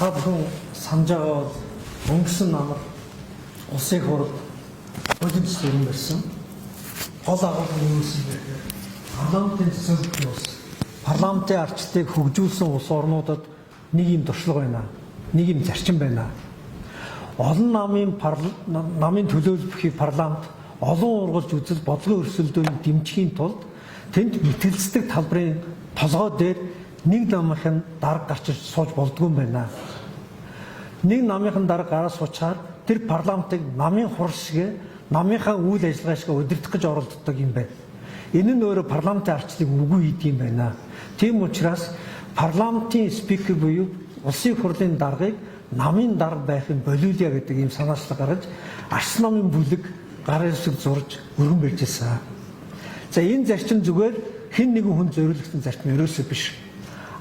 Та бүхэн санаж байгаа бол өнгөрсөн намар улсын хурал хуулийн төсөл өрн барьсан. Гол агуулга нь юу гэсэн бэ гэхээр парламентын төсөөлөл улс парламентын арчлалыг хөгжүүлсэн улс орнуудад нэг юм туршлага байна. Нэг юм зарчим байна. Олон намын намын төлөөлөл бүхий парламент олон ургалж үзэл бодлогын өрсөлдөөнийг дэмжихийн тулд тэнд мэтгэлцдэг талбарын толгой дээр нэг намынх нь дарга гарч сууж болдгүй юм байна. Нэг намынхан дарга гараа суучаар тэр парламентыг намын хурал шиг намынхаа үйл ажиллагаа шиг удирдах гэж оролддог юм байна. Энэ нь өөрөө парламентын арчлыг үгүй хийдэг юм байна. Тийм учраас парламентын спикер буюу улсын хурлын даргыг намын дарга байхын болиулъя гэдэг ийм санаачлал гаргаж арс намын бүлэг гарын үсэг зурж өргөн барьж ирсэн. За, энэ зарчим зүгээр хэн нэгэн хүн зориулсан зарчим ерөөсөө биш.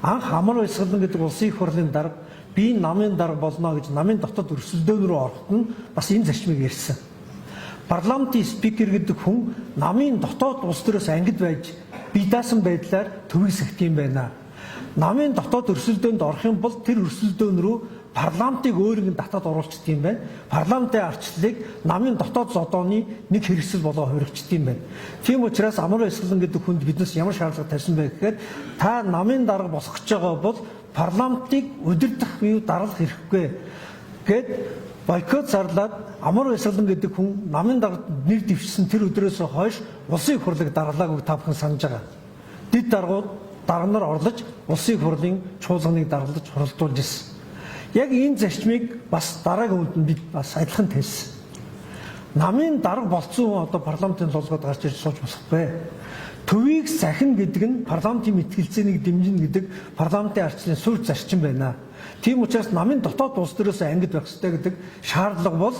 Анх Амар Баясгалан гэдэг улсын их хурлын дарга би намын дарга болно гэж намын дотоод өрсөлдөөн рүү ороход нь бас энэ зарчмыг ярьсан. Парламентын спикер гэдэг хүн намын дотоод улс төрөөс ангид байж бие даасан байдлаар төвийг сахидаг юм байна. Намын дотоод өрсөлдөөнд орох юм бол тэр өрсөлдөөн рүү парламентыг өөрийг нь татаад оруулчихдаг юм байна. Парламентын арчлалыг намын дотоод зодооны нэг хэрэгсэл болоо хувирчдаг юм байна. Тийм учраас Амар Баясгалан гэдэг хүнд биднес ямар шаардлага тавьсан бэ гэхээр та намын дарга болох гэж байгаа бол парламентыг удирдах буюу дарлах эрхгүй гээд бойкот зарлаад Амар Баясгалан гэдэг хүн намын даргад нэр дэвшсэн тэр өдрөөс хойш улсын их хурлыг дарлаагүй та бүхэн санаж байгаа. Дид даргууд дарга нар орлож улсын их хурлын чуулганыг дарлаж хуралдуулж ирсэн. Яг энэ зарчмыг бас дараагийн үнд бид бас адилхан тавьсан. Намын дарга болцсон хүн одоо парламентын толгойд гарч ирж сууж болохгүй. Төвийг сахина гэдэг нь парламентын мэтгэлцээнийг дэмжинэ гэдэг парламентын арчлалын суурь зарчим байна. Тийм учраас намын дотоод улс төрөөс ангид байх ёстой гэдэг шаардлага бол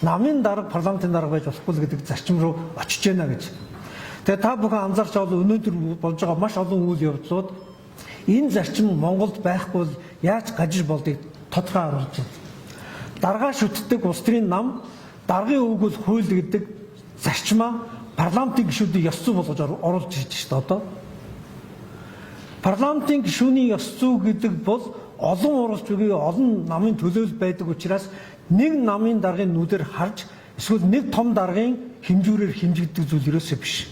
намын дарга парламентын дарга байж болохгүй л гэдэг зарчим руу очиж байна гэж. Тэгээ та бүхэн анзаарч байгаа бол өнөөдөр болж байгаа маш олон үйл явдлууд энэ зарчим Монголд байхгүй бол яаж гажиж болдгийг тодорхой харуулж байна. Даргаа шүтдэг улс төрийн нам даргын үг бол хууль гэдэг зарчмаа парламентын гишүүдийг ёс зүй болгож оруулж ирж шүү дээ одоо. Парламентын гишүүний ёс зүй гэдэг бол олон уралч үгүй олон намын төлөөлөл байдаг учраас нэг намын даргын нүдээр харж эсвэл нэг том даргын хэмжүүрээр хэмжигддэг зүйл ерөөсөө биш.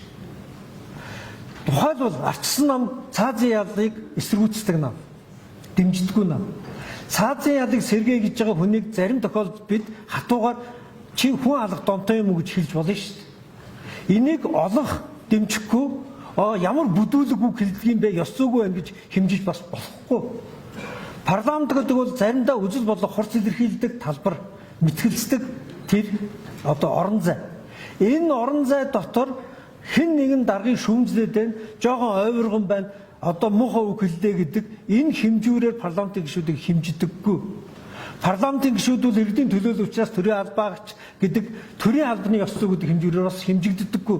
Тухайлбал арчсан нам цаазын ялыг эсэргүүцдэг нам, дэмждэггүй нам. Цаазын ялыг сэргээ гэж байгаа хүнийг зарим тохиолдолд бид хатуугаар чи хүн алах донтой юм уу гэж хэлж болно шүү дээ. Энийг олох дэмжихгүй ямар бүдүүлэг үг хэлдэг юм бэ, ёс зүйгүй байна гэж хэмжиж бас болохгүй. Парламент гэдэг бол заримдаа үзэл бодлого хурц илэрхийлдэг талбар, мэтгэлцдэг тэр одоо орон зай. Энэ орон зай дотор хэн нэгэн даргын шүүмжлээд байна, жоохон ойврогон байна, одоо муухай үг хэллээ гэдэг энэ хэмжүүрээр парламентын гишүүдийг хэмждэггүй. Парламентын гишүүд бол иргэдийн төлөөлөл учраас төрийн албаагч гэдэг төрийн албаны ёс зүй гэдэг хэмжүүрээр бас хэмжигддэггүй.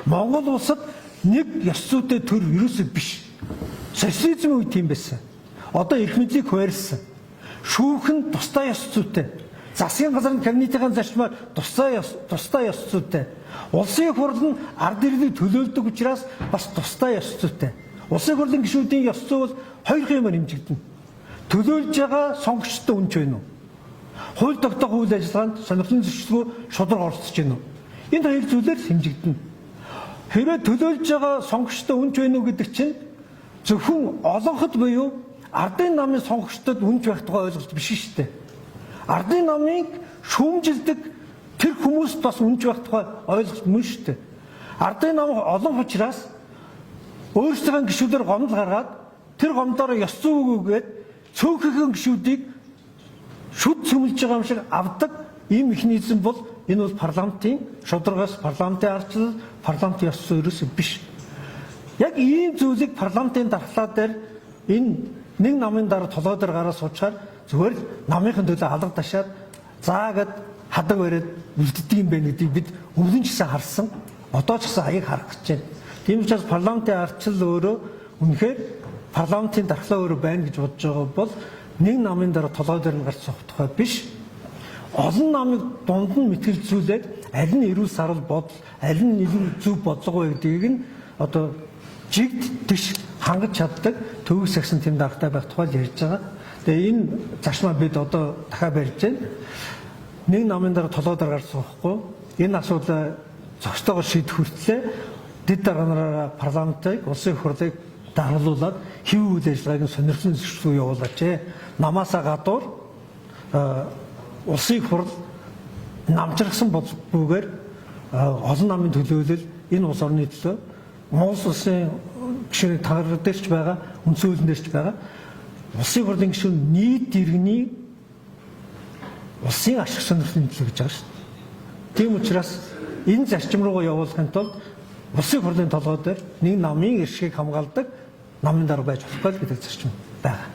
Монгол улсад нэг ёс зүйтэй төр ерөөсөө биш. Социализм үед тийм байсан. Одоо эрх мэдлийг хуваарлсан. Шүүх нь тусдаа ёс зүйтэй. Засгийн газар нь кабинетийн зарчмаар тусдаа ёс зүйтэй. Улсын их хурл нь ард иргэдийг төлөөлдөг учраас бас тусдаа ёс зүйтэй. Улсын хурлын гишүүдийн ёс зүй бол хоёр юмар хэмжигдэнэ. Төлөөлж байгаа сонгогчдод үнч байна уу? Хууль тогтоох үйл ажиллагаанд сонирхлын зөрчилгүй шударга оролцож байна уу? Энэ хоёр зүйлээр хэмжигдэнэ. Хэрвээ төлөөлж байгаа сонгогчдод үнч байна уу гэдэг чинь зөвхөн олонхот буюу ардын намын сонгогчдод үнч байх тухай ойлголт биш шүү дээ. Ардын намыг шүүмжилдэг тэр хүмүүст бас үнч байх тухай ойлголт мөн шүү дээ. Ардын нам олон учраас өөрсдийнхөө гишүүдээр гомдол гаргаад тэр гомдоороо ёс зүйгүйгээд цөөхөн гишүүдийг шүд цөмлж байгаа юм шиг авдаг ийм механизм бол энэ бол парламентын шударгаас, парламентын арчлал, парламентын ёс зүй ерөөсөө биш. Яг ийм зүйлийг парламентын дархлаа дээр энэ нэг намын дараа толгой дээр гараа суучаар зүгээр л намынхын төлөө алга ташаад заагаад хадаг бариад үлддэг юм байна гэдгийг бид өмнө нь ч гэсэн харсан. Одоо ч гэсэн хаяг харах гэж байна. Тийм учраас парламентын арчлал өөрөө үнэхээр парламентын дархлаа өөрөө байна гэж бодож байгаа бол нэг намын дараа толгой дээр нь гарч суух тухай биш. Олон намыг дунд нь мэтгэлцүүлээд аль нь эрүүл сарвал бодол, аль нь илүү зөв бодлого вэ гэдгийг нь одоо жигд тэгш хангаж чаддаг төвөг сагсан тэм даргатай байх тухай ярьж байгаа. Тэгээ энэ зарчмаа бид одоо дахиад барьж байна. Нэг намын дараа толгой даргаар суухгүй энэ асуудлаа зохистойгоор шийдэх хүртлээр дэд дарга нараараа парламентыг, улсын хурлыг даргалуулад хэвийн үйл ажиллагааг нь сонирхсан зөрчил явуулаач. Намаасаа гадуур улсын хурл намжиргасан бүүгээр олон намын төлөөлөл энэ улс орны төлөө Монгол улсын гишүүний тагаар дээрч байгаа, үндсэн хуулийн дээрч байгаа улсын хурлын гишүүн нийт иргэний улсын ашиг сонирхлын төлөө гэж байгаа шүү дээ. Тийм учраас энэ зарчим руугаа явуулахын тулд улсын хурлын толгой дээр нэг намын эрхийг хамгаалдаг намын дарга байж болохгүй л гэдэг зарчим байгаа.